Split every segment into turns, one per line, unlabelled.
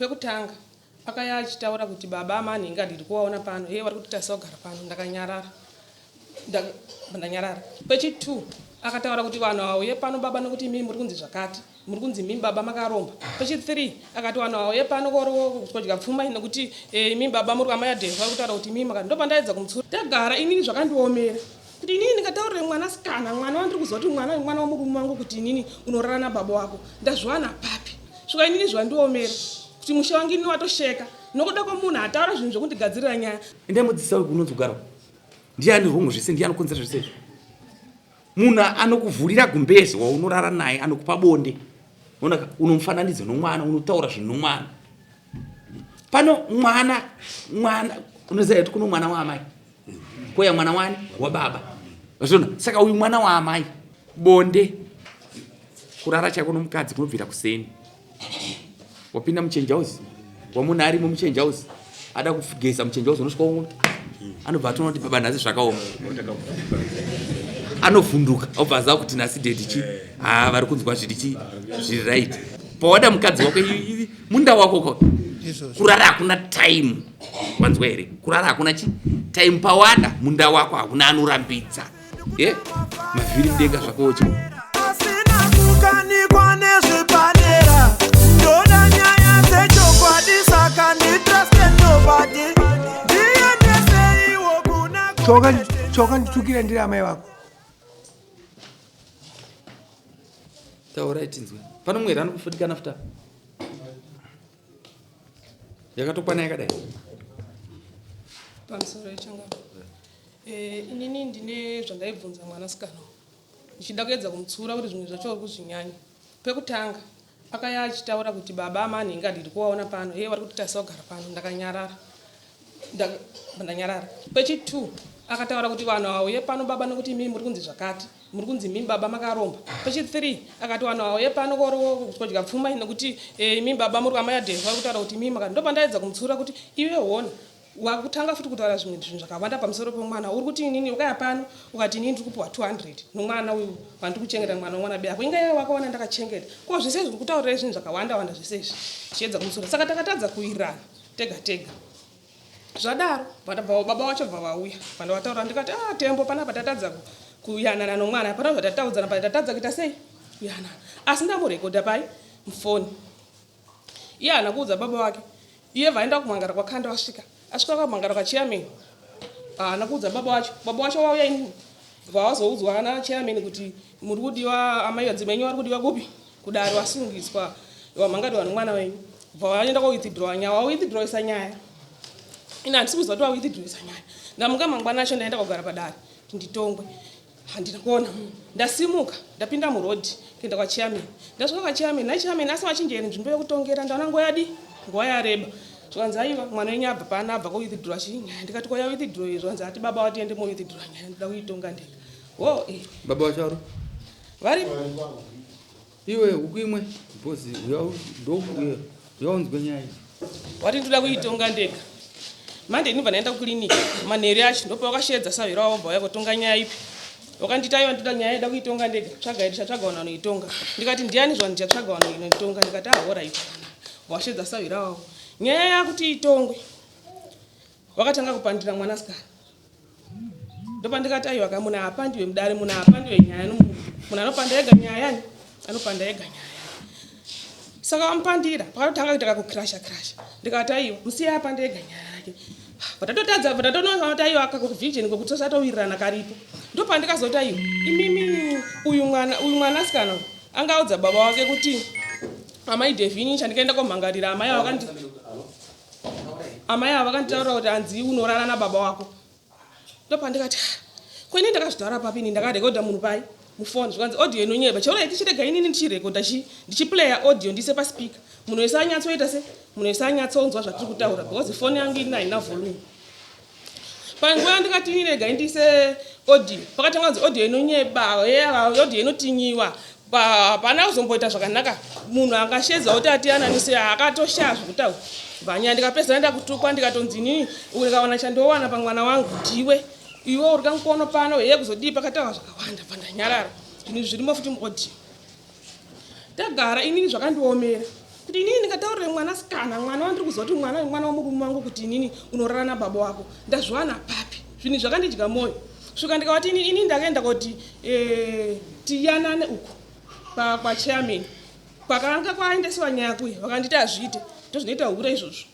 Pekutanga akaya achitaura kuti baba amanhingi handidi kuvaona pano, hee vari kutitasa kugara pano. Ndakanyarara, ndanyarara. Pechi2 akataura kuti vanhu vauye pano baba nekuti imimi muri kunzi zvakati, muri kunzi imimi baba makaromba. Pechi3 akati vanhu vauye pano kodya pfuma nekuti eh, imimi baba muri amai adhezi vari kutaura kuti imimi makati. Ndopandaedza kumutsura. Tagara inini zvakandiomera kuti inini ndingataurire mwanasikana, mwana wandiri kuziva kuti mwana mwana wemurume wangu kuti inini unorara nababa wako, ndazviwana papi? Svika inini zvandiomera kuti musha wangu inini watosheka nokuda kwemunhu ataura zvinhu zvekundigadzirira nyaya.
Endai mudzidzisa kunonzi kugara ndiye ane wrong zvese, ndiye anokonzera zvese izvi. Munhu anokuvhurira gumbeze waunorara naye anokupa bonde, onaka unomufananidza nomwana, unotaura zvinhu nomwana. Pano mwana mwana unoziva kuti kuno mwana waamai kouya mwana wani wababa, zviona. Saka uyu mwana waamai bonde kurara chaiko nomukadzi kunobvira kuseni wapinda muchange house wamunhu arimo muchange house ada kugeza muchange house unosvika umwe anobva atoona kuti baba nhasi zvakaoma anovhunduka obva aziva kuti nhasi dedi chi haa vari kunzwa zviri chi zviri right pawada mukadzi wako munda wako ko kurara hakuna time wanzwa here kurara hakuna chi time pawada munda wako hakuna anorambidza ye mavhiri mudenga zvakocho
Asina kukanikwa nezvepadera ndoda nyaya dzechokwadi saka nditraste nobody ndiendeseiwo kuna
Chokanditukira ndiri amai vako.
Taurai tinzwe. Pano mwera anokufutikana futa. Yakatokwana yakadai.
Pamusoro yechanga. Eh, inini ndine zvandaibvunza mwanasikana ndichida kuedza kumutsiura kuti zvimwe zvacho uri kuzvinyanya. Pekutanga akaya achitaura kuti baba amanhingi handidi kuvaona pano, hee vari kutitasa kugara pano. Ndakanyarara, ndanyarara. Pechi2 akataura kuti vanhu vauye pano baba nekuti imimi muri kunzi zvakati, muri kunzi imimi baba makaromba. Pechi3 akati vanhu vauye pano kodya pfuma nekuti eh, imimi baba muri amai adhezi vari kutaura kuti imimi makati. Ndopandaedza kumutsiura kuti iwe hona wakutanga futi kutaura zvimwe zvinhu zvakawanda pamusoro pemwana. Uri kuti inini ukaya pano ukati inini ndiri kupiwa 200 nomwana uyu wandiri kuchengeta, mwana womwana beyako inga iwe wakaona ndakachengeta ko zvese izvi uri kutaurirai zvinhu zvakawanda wanda zvese izvi chiedza kumusoro. Saka takatadza kuwirirana tega tega. Zvadaro baba wacho bva vauya vandovataura ndikati ah, Tembo panapa tatadza kuyanana nomwana, pana zvatataudzana pa tatadza kuita sei kuyanana, asi ndamurekodha pai mufoni. Iye haana kuudza baba wake. Iye vaenda kumhangara kwaKanda vasvika. Asvika kwamhangara kwachairman. Haana kuudza baba wacho. Baba wacho vauya ini. Vawazoudzwa na chairman kuti muri kudiwa amai vadzimai venyu vari kudiwa kupi? Kudare wasungiswa. Wamhangariwa nomwana wenyu. Bva vaenda ko withdraw nyaya. Wa withdrawisa nyaya. Ini handisi kuziva kuti wa withdrawisa nyaya. Ndamuka mangwana acho ndaenda kogara padare kuti nditongwe. Handina kuona munhu. Ndasimuka ndapinda muroad kuenda kwachairman. Ndasvika kwachairman, nhai chairman asi vachinja here nzvimbo yekutongera? Ndaona nguva yadi nguva yareba. Zvikanzi aiwa mwana wenyu abva pano abva kuwithdraw chii nyaya. Ndikati ko yawithdraw here? Zvikanzi ati baba wati ende mowithdraw nyaya ndoda kuitonga ndega. Wo eh.
Baba wacho vari?
Vari.
Iwe huku imwe because uya ndo uya unzwe nyaya iyi.
Wati ndoda kuitonga ndega. Manje ndinobva ndaenda kuclinic manheru acho ndopawakasheedza sahwira wavo vauya kutonga nyaya ipi. Wakanditi aiwa ndoda nyaya ida kuitonga ndega. Tsvaga ndichatsvaga vanhu vanoitonga. Ndikati ndiani zvanhu ndichatsvaga vanhu vanoitonga. Ndikati ah horai zvakanaka. Washeedza sahwira wavo. Nyaya yakuti itongwe. Wakatanga kupandira mwanasikana. Ndopandikati aiwa ka munhu haapandiwe mudare, munhu haapandiwe nyaya nomunhu. Munhu anopanda ega nyaya yani, anopanda ega nyaya. Saka vamupandira, pakatotanga kuita kakukrasha krasha. Ndikati aiwa, musiye apande ega nyaya yake. Vatatotadza, vatatoona kuti aiwa kakuvision kokuti tosatowirirana karipo. Ndopandikazoti aiwa, imimi uyu mwana, uyu mwanasikana uyu angaudza baba wake kuti amai Devini chandikaenda komhangarira amai ava vakandi amai ava vakanditaurira kuti hanzi unorara nababa wako. Ndopandikati ko ini ndakazvitaura papi ini ndakarekodha munhu pai mufoni zvikanzi audio inonyeba chero tichirega inini ndichirekodha chi ndichiplaya audio ndiise paspeaker munhu wese anyatsoita se munhu wese anyatsonzwa zvatiri kutaura because foni yangu ini haina volume panguva yandikati ini rega ndiise audio pakatanga kunzi audio inonyeba audio inotinyiwa hapana kuzomboita zvakanaka munhu angashedza kuti atiyananise akatoshaya zvekutaura bvanya ndikapedzisira ndakutukwa ndikatonzi inini ndikawana chandowana pamwana wangu ndiwe iwe uri kamukono pano heye kuzodii pakataura zvakawanda bva ndanyarara zvinhu zvirimo futi muaudio tagara inini zvakandiomera. Kuti inini ndingataurire mwanasikana, mwana wandiri kuziva kuti mwana mwana wemurume wangu kuti inini unorara nababa wako, ndazviwana papi? Zvinhu zvakandidya mwoyo. Svika ndikavati ini ini ndakaenda kuti eh, tiyanane uku kwachairman kwakanga kwaendesiwa nyaya kuye, vakanditi hazviite, ndozvinoita hure izvozvo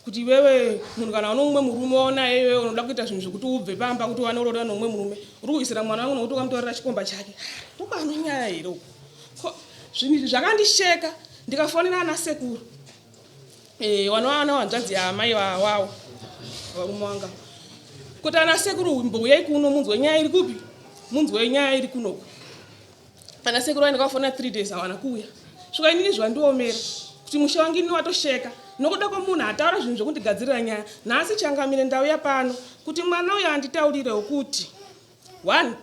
kuti iwewe munhu kana une mumwe murume waonaye iwewe unoda kuita zvinhu zvekuti ubve pamba kuti uwane uroora nomumwe murume uri kuisira mwana wangu nokuti ukamutorera chikomba chake ndopano nyaya here uku zvinhu izvi zvakandisheka ndikafonera ana sekuru eh, wanowana hanzvadzi yaamai wawo varume wanga kuti ana sekuru mbouyai kuno munzwe nyaya iri kupi munzwe nyaya iri kunoku Ana sekuru vaenda kwafona 3 days hawana kuuya. Svika inini zvandiomera kuti musha wangu ini watosheka nokuda kwemunhu ataura zvinhu zvekundigadzirira nyaya. Nhasi changamire ndauya pano kuti mwana uyo anditaurirewo kuti one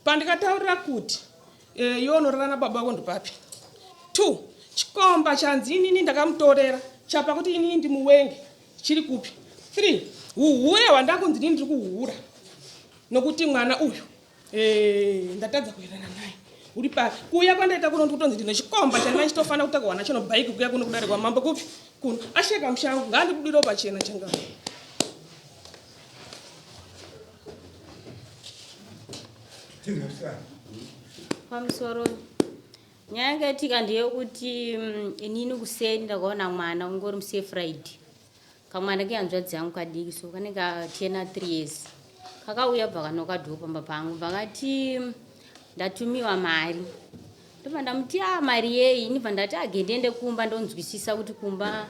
pandikataurira kuti eh, iwe unorara nababa vako ndopapi two chikomba chanzi inini ndakamutorera chapa kuti inini ndimuwenge chiri kupi three uhure hwandakunzi inini ndiri kuhura nokuti mwana uyu Eh, ndatadza kuerana naye uri papi kuuya kwandaita kuno ndikutonzi ndine chikomba chandina chitofanira kutakurwa nacho nobhaiki kuya kuno kudare kwamambo kupi kuno asheka mushango ngaandibudirewo pachena changa
Pamusoro nyaya yanga itika ndeyekuti inini kuseni ndakaona mwana ungori musi Friday Kamwana kehanzvadzi yangu kadiki so kanenge kachena 3 years kakauya bva kanoka dhoo pamba pangu vakati ndatumiwa mari ndobva ndamuti a ah, mari yei ini bva ndati age ndiende kumba ndonzwisisa kuti kumba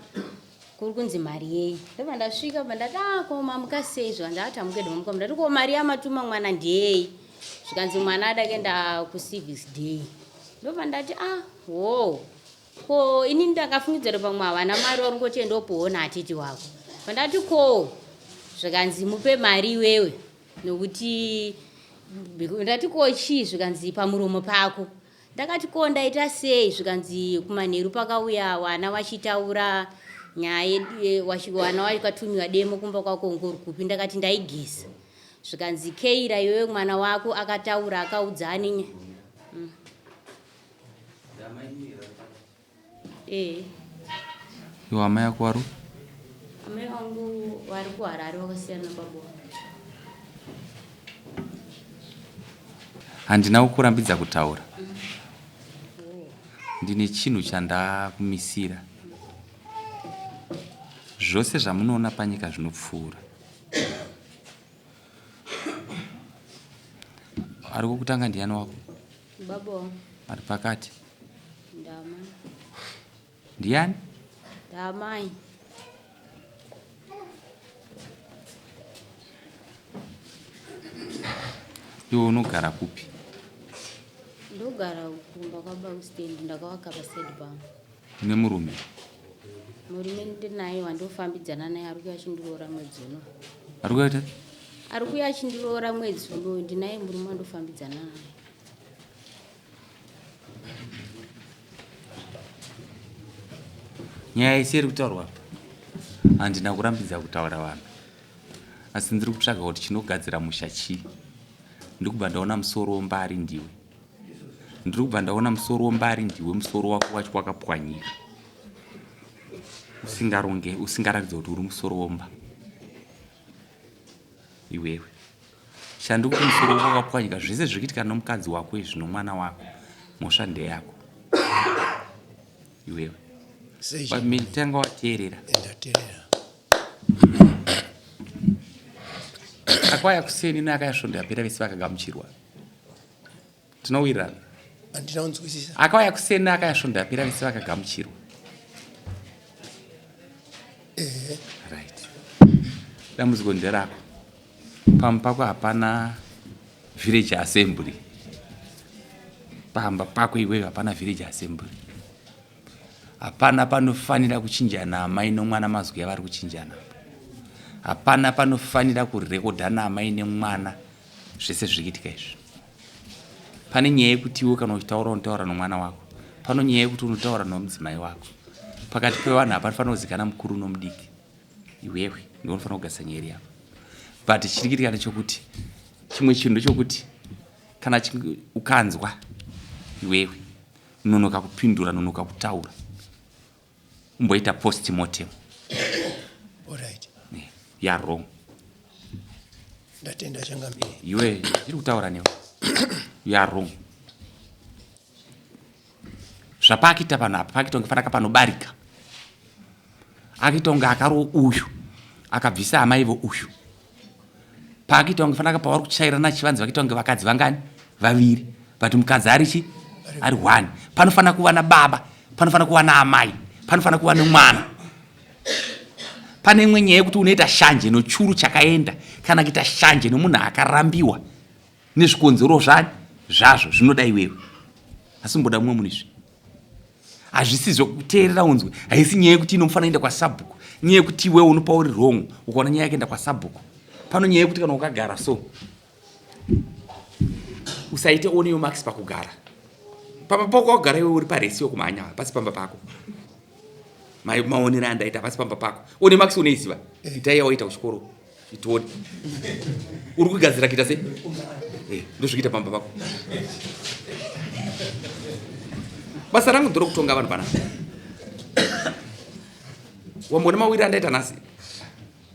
kuri kunzi mari yei ndobva ndasvika bva ndati a ah, ko mamuka sei zvikanzi ati amuke domamuka ndati ko mari yamatuma mwana ndeyei zvikanzi mwana ada kuenda kucivics day ndobva ndati a ah, hoo Ko ini ndakafungidzira pamwe havana mari vari kungoti enda upoona atete wako. Pandati ko zvikanzi mupe mari iwewe nokuti ndati ko chii zvikanzi pamuromo pako. Ndakati ko ndaita sei zvikanzi kumanheru pakauya wana wachitaura nyaya wana wakatumiwa demo kumba kwako ngori kupi ndakati ndaigeza zvikanzi Keira iwewe mwana wako akataura akaudza ani
Eh. Iwo amai ako wari?
Amai vangu vari kuHarare vakasiyana nababa vangu.
Handina kukurambidza kutaura. Ndine chinhu chandakumisira. Zvose zvamunoona panyika zvinopfuura. Ari kukutanga ndiani wako?
Baba wangu.
Ari pakati?
Ndamai.
Ndiani?
Ndamai.
Iwe unogara kupi?
Ndogara kumba kwababa stand ndakavaka paside pangu.
Une murume?
Murume ndinaye wandofambidzana naye ari kuuya achindiroora mwedzi uno.
Ari kuita?
Ari kuuya achindiroora mwedzi uno ndinaye murume wandofambidzana naye.
Nyaya yese iri kutaurwa apa handina kurambidza kutaura vanhu asi ndiri kutsvaga kuti chinogadzira musha chii ndikubva ndaona musoro wombari ndiwe ndiri kubva ndaona musoro wombari ndiwe musoro wako wacho wakapwanyika usingaronge usingaratidza kuti uri musoro womba iwewe shandi kuti musoro wako wakapwanyika zvese zviri kuitika nomukadzi wako izvi nomwana wako mhosva ndeyako iwewe tanga wateerera akwaya kuseni neakaya svondo yapera vese vakagamuchirwa tinowirirana
handina kunzwisisa
akauya kuseni akaya svondo yapera vese vakagamuchirwa
ehe
right dambudziko nderako pamba pako hapana village assembly pamba pako iwewe hapana village assembly Hapana panofanira kuchinjana amai nomwana mazwi avari kuchinjana apa. Hapana panofanira kurekodhana amai nemwana zvese zviri kuitika izvi. Pane nyaya yekuti iwe kana uchitaura unotaura nomwana wako. Pano nyaya yekuti unotaura nomudzimai wako. Pakati pevanhu hapanofanira kuzikana mukuru nomudiki. Iwewe ndiwe unofanira kugadzisa nyaya iri apa. But chiri kuitika ndechokuti chimwe chinhu ndechokuti kana ukanzwa iwewe nonoka kupindura nonoka kutaura Umboita post mortem.
Alright.
Ya wrong.
Ndatenda changamire.
Iwe ndiri kutaura newe. You are wrong. Zvapakita panhu apa pakita kunge panaka panobarika. Akita kunge akaro uyu akabvisa amai vo uyu. Paakita kunge fanaka pavari kuchairana chivanze vakiita kunge vakadzi vangani vaviri but mukadzi ari chi ari one. Panofanira kuva nababa, panofanira kuva naamai, panofanira kuva nemwana. Pane imwe nyaya yekuti unoita shanje nochuru chakaenda kana kuita shanje nomunhu akarambiwa nezvikonzero zvani zvazvo zvinoda iwewe asi umboda mumwe munhu izvi hazvisi zvokuteerera unzwe haisi nyaya yekuti inomufanira kuenda kwasabhuku nyaya yekuti iwewe unopa uri wrong ukaona nyaya yakaenda kwasabhuku pano nyaya yekuti kana ukagara so usaite one yomax pakugara pamba pako wakugara iwe uri paresi yokumhanya pasi pamba pako maonero andaita pasi pamba pako one max unoiziva eh. itai yawaita kuchikoro itione uri kugadzira kuita sei eh, ndozvikuita pamba pako basa rangu ndiro kutonga vanhu panapa wambona mawiri andaita nhasi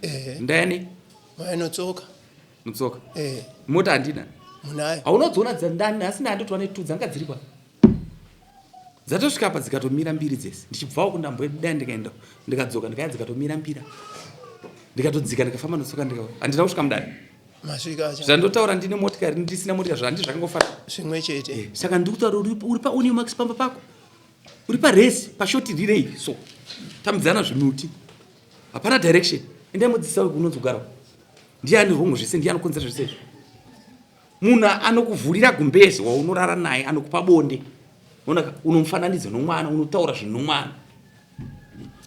eh.
ndayani
notsoka
mutsoka
eh.
mota handina
munayo
haunodziona dzandani nhasi ndandotowa netu dzanga dziri kwa dzatosvika apa dzikatomira mbiri dzese ndichibvawo kundamboda ndikaenda ndikadzoka ndikaya dzikatomira mbira ndikatodzika ndikafamba ndotsoka ndika handina kusvika mudare zvandotaura ndine motikari ndisina motikari zvandi zvakangofana
zvimwe chete
eh, saka ndiri kutaura uri paonimax pamba pako uri paresi pashoti rirei so tambidzana zvimuti hapana direction endai mudzidzisa unonzi kugara ndiye ane wrong zvese ndiye anokonzera zvese izvi munhu anokuvhurira gumbezi waunorara naye anokupa bonde onaka unomufananidza nomwana unotaura zvinhu nomwana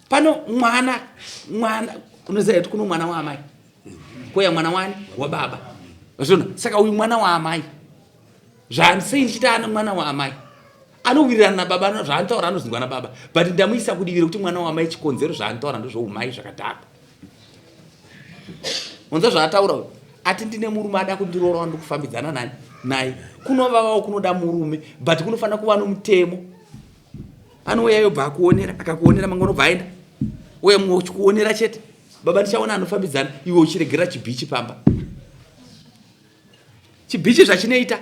pano mwana mwana unoziva kuti kuno mwana waamai koya mwana wani wababa zviona saka uyu mwana waamai zvasei ndichiti ana mwana waamai anowirirana nababa zvaanotaura anozingwa nababa but ndamuisa kudivi rekuti mwana waamai chikonzero zvaanotaura ndozvoumai zvakadhakwa unza zvaataura uyu ati ndine murume ada kundiroora wandikufambidzana nani naye kunovavawo kunoda murume but kunofanira kuva nomutemo anouya yobva akuonera akakuonera mangwana obva aenda uye mumwe uchikuonera chete baba ndichaona anofambidzana iwe uchiregera chibhichi pamba chibhichi zvachinoita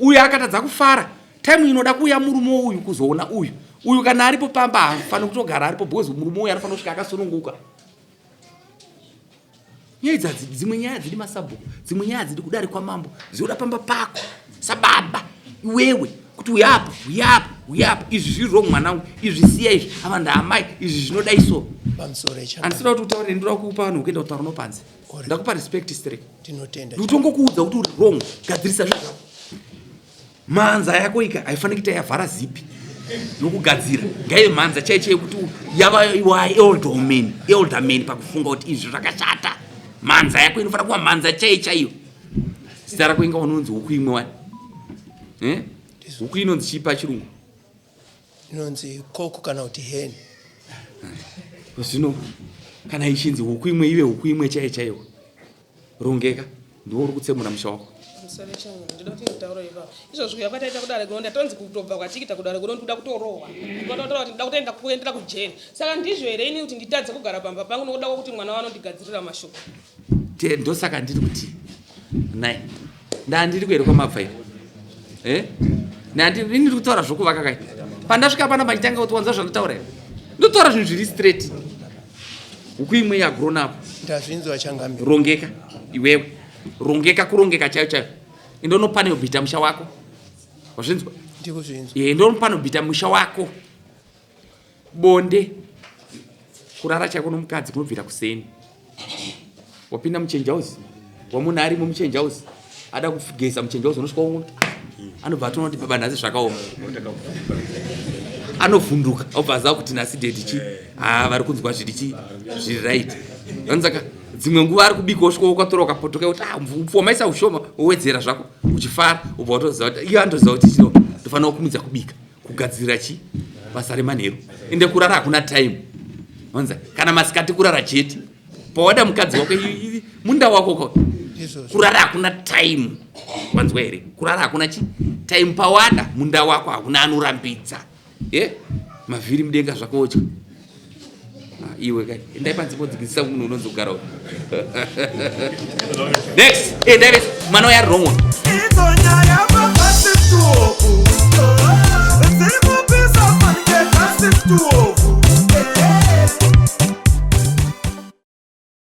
uyu akatadza kufara time inoda kuuya murume uyu kuzoona uyu uyu kana aripo pamba haafaniri kutogara aripo because murume uyu anofanira kusvika akasununguka nyaya idzi dzimwe nyaya dzidi masabhuku dzimwe nyaya dzidi kudare kwamambo dzinoda pamba pako sababa iwewe kuti uyapo uyapo uyapo izvi zviri wrong mwanangu izvi siya izvi ava ndaamai izvi zvinoda iso andisida kuti utaure ndoda kupa vanhu kuenda kutaura nopanze ndakupa respect strek
tinotenda
ndikutongokuudza kuti uri wrong gadzirisa zvinhu zvako mhanza yako ika haifaniri kuita yavhara zipi nokugadzira ngaive mhanza chai chai kuti yava wa elderman elderman pakufunga kuti izvi zvakashata mhanza yako inofanira kuva mhanza chai chaiyo zita rako inga unonzi huku imwe wani eh? huku inonzi chii pachirungu
inonzi cock kana kuti hen
zvino kana ichinzi huku imwe ive huku imwe chaiyo chaiyo rongeka ndiwo uri kutsemura musha wako
izvozvi kuya kwataita kudare kuno ndatonzi kutobva kwatikita kudare kuno ndikuda kutorohwa ndikutotaura kuti ndida kutoenda kuendera kujeri saka ndizvo here ini kuti nditadze kugara pamba pangu nokuda kwekuti mwana wanondigadzirira mashoko
ndosaka ndiri kuti nai ndandiri kuhere kwamabva iri eh? ini ndiri kutaura zvokuvaka kai pandasvika pana pachitanga kuti wanza zvandotaura here ndotaura zvinhu zviri straight huku imwe yagrown up
ndazvinzwa changamire
rongeka iwewe rongeka kurongeka chaiyo chaiyo indonopanobhita musha wako wazvinzwa
ndikuzvinzwa
ye indonopanobhita musha wako bonde kurara chaiko nomukadzi kunobvira kuseni wapinda muchange house wamuna arimo muchange house ada kugeza muchange house unosvika umwe anobva atoona kuti baba nhasi zvakaoma anovhunduka obva aziva kuti nhasi dedi chi haa vari kunzwa zviri chi zviri right anzaka dzimwe nguva ari kubika osvika ukatora ukapotoka kuti ah, upfu wamaisa ushoma wowedzera zvako uchifara ubva watoziva kuti iye anotoziva kuti chino ndofanira kukumidza kubika kugadzirira chi basa remanheru ende kurara hakuna time wanza kana masikati kurara chete pawada mukadzi wako munda wako ko kurara hakuna time wanzwa here kurara hakuna chi time pawada munda wako hakuna anorambidza ye mavhiri mudenga zvako wodya Iwe kai, endai panze modzikisisa munhu unonzi kugara uyu. Next, endai vese. Mwana uyo ari wrong.
Idzo nyaya mabhasi tuovu dziri kupisa fanike gasi tuovu.